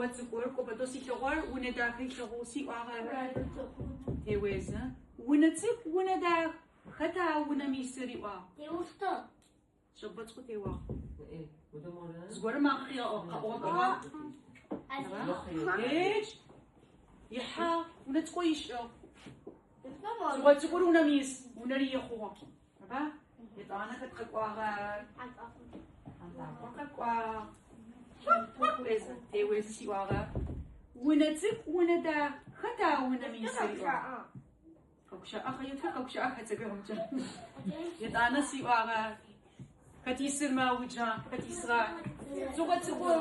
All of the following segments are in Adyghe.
Цыгъо цӏыкӏур кӏо пэтэу силъэгъугъэр унэ дахэ илъэгъугъ сиӏуагъэр. Теуезы. Унэ цӏыкӏу, унэ дах. Хэта а унэм исыр иӏуагъ. Шъэбэ цӏыкӏу теуагъ. Зыгорэм макъэ къыгъэӏугъэба? Едж. Ихьагъ. Унэ цӏыкӏоу ишӏыгъ. Цыгъо цӏыкӏур унэм ис. Унэр ие хъугъэ. Аба? Етӏанэ хэт къэкӏуагъэр? Хьантӏаркъор къэкӏуагъ. Теуезы, теуезы сиӏуагъэ. Унэ цӏыкӏу, унэ дах. Хэта унэм исыр иӏуагъ. Къэгущыӏэ, хъэетхэр къэгущыӏэх хэцэгэмкӏэ. Етӏанэ сиӏуагъэ. Хэт исыр мэуджа, хэт исыгъа? Цыгъо цӏыкӏу.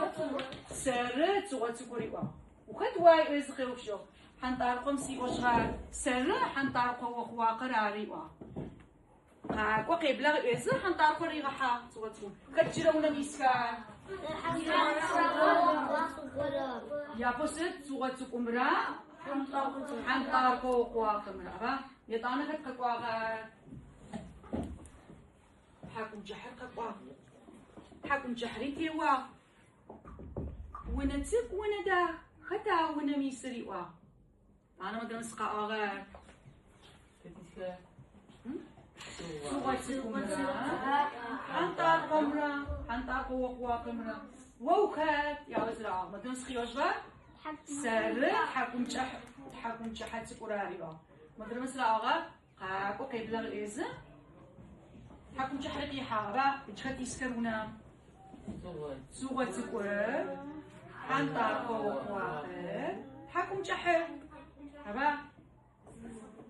Сэры цыгъо цӏыкӏур иӏуагъ. Ухэт уа ыӏуи къеупчӏыгъ. Хьантӏаркъом сиӏожьыгъа, сэры хьантӏаркъо охъуакъэр ары иӏуагъ. Къакӏо, къеблагъ ыӏуезы, хьантӏаркъор ригъэхьагъ цыгъо цӏыкӏум. Хэт джырэ унэм исха? Япэу сыд цыгъо цӏыкӏумрэ хьантӏаркъо охъуакъэмрэ, аба? Етӏанэ хэт къэкӏуагъа? Тхьакӏумкӏыхьыр къэкӏуагъ. Тхьакӏумкӏыхьри теуагъ. Унэ цӏыкӏу, унэ дах, хэта унэм исыр иӏуагъ. Анэ мыдрэмэ сыкъаӏуагъэр. Цыгъо цӏыкӏумрэ хьантӏаркъомрэ, хьантӏаркъо охъуакъэмрэ. О ухэт? Яӏозыраӏуагъ. Мыдрэмэ сыкъиӏожьыгъа? Сэры тхьакӏумкӏыхь, тхьакӏумкӏыхьэ цӏыкӏур ариӏуагъ. Мыдрэмэ сыраӏуагъа? Къакӏо, къеблагъ ыӏуезы. Тхьакӏумкӏыхьри къихьагъэба? Иджы хэт исхэр унэм? Цыгъо цӏыкӏур, хьантӏаркъо охъуакъэр, тхьакӏумкӏыхьыр. Аба?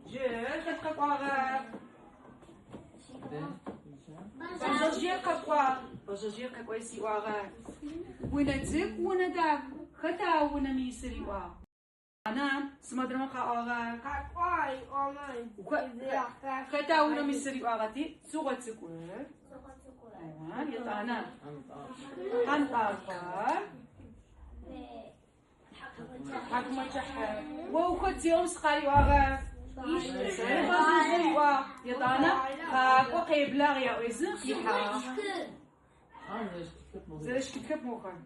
Джы хэт къэкӏуагъэр? Бэжъэжъыер къэкӏуагъ. Бэжъэжъыер къэкӏуай сиӏуагъэ. Унэ цӏыкӏу, унэ дах. Хэта унэм исыр иӏуагъ. Ана, сымадрэмэ къаӏуагъэр? Хэта унэм исыр иӏуагъэти, цыгъо цӏыкӏур. Айуа, етӏанэ. Хьантӏаркъор. Тхьакӏумэкӏыхьыр. О ухэт зеӏом сыкъариӏуагъэр? Сэры бэжъэжъыер иӏуагъ. Етӏанэ, къакӏо, къеблагъ яӏуезы, къихьагъ. Зэрэщытхэп мохэр.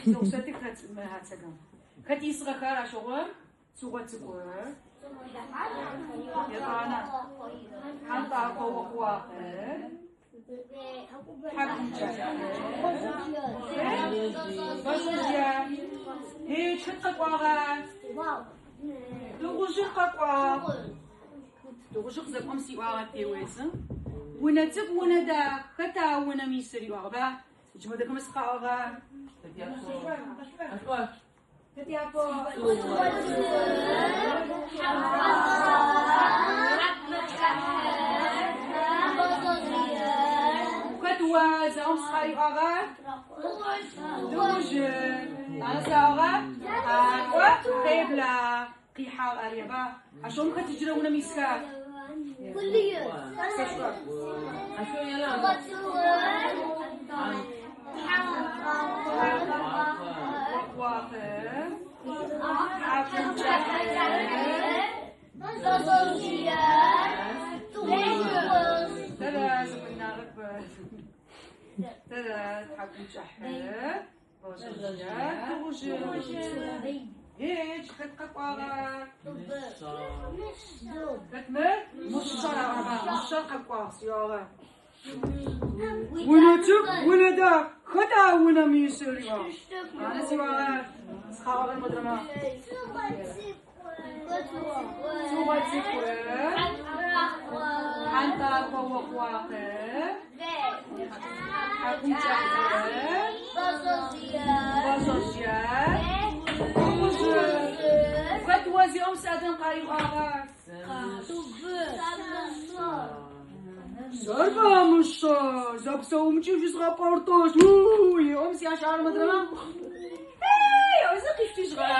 Зэгъусэтых хьацэгэм. Хэт исыгъэхэр ащыгъум? Цыгъо цӏыкӏур. Етӏанэ хьантӏаркъо охъуахэр. Тхьакӏумкӏыхьыр. Бэжъэжъые. Ей, хэт къэкӏуагъа? Тыгъужъыр къэкӏуагъ. Тыгъужъыр къызэкӏом сиӏуагъэ теуезы. Унэ цӏыкӏу, унэ дах, хэта унэм исыр иӏуагъэба? Иджы модэхэмэ сыкъаӏуагъа? Хэт япо? Хэт о заом сыкъариӏуагъа? Тыгъужъыр. Ана саӏуагъа? Къакӏо, къеблагъ. Къихьагъ ареба. Ащыгъум хэт иджырэ унэм исха? Сэшӏэ. Охъуахэр, тхьакӏумкӏыхьэр, Тэрэз, къинагъэп. Тэрэз, тхьакӏумкӏыхьыр. Едж, хэт къэкӏуагъа? Хэт мыр? Мышъэр аӏуагъа? Мышъэр къэкӏуагъ, сиӏуагъэ. Унэ цӏыкӏу, унэ дах. Хэта унэм исыр? Иӏуагъ. Ары сиӏуагъэ. Сыкъаӏуагъэр модрэмэ. Цыгъо цӏыкӏур, хьантӏаркъо охъуакъэр, тхьакӏумкӏыхьэр, бэжъэжъыер, тыгъужъыр. Хэт о зиӏэм садэм къариӏуагъэр? Сэрба мышъэ, зэпсэумкӏи шъузгъэпӏэртӏощт. Иӏом сящ ар мыдрэмэ. Эй, зы къишъутыжьыгъэ.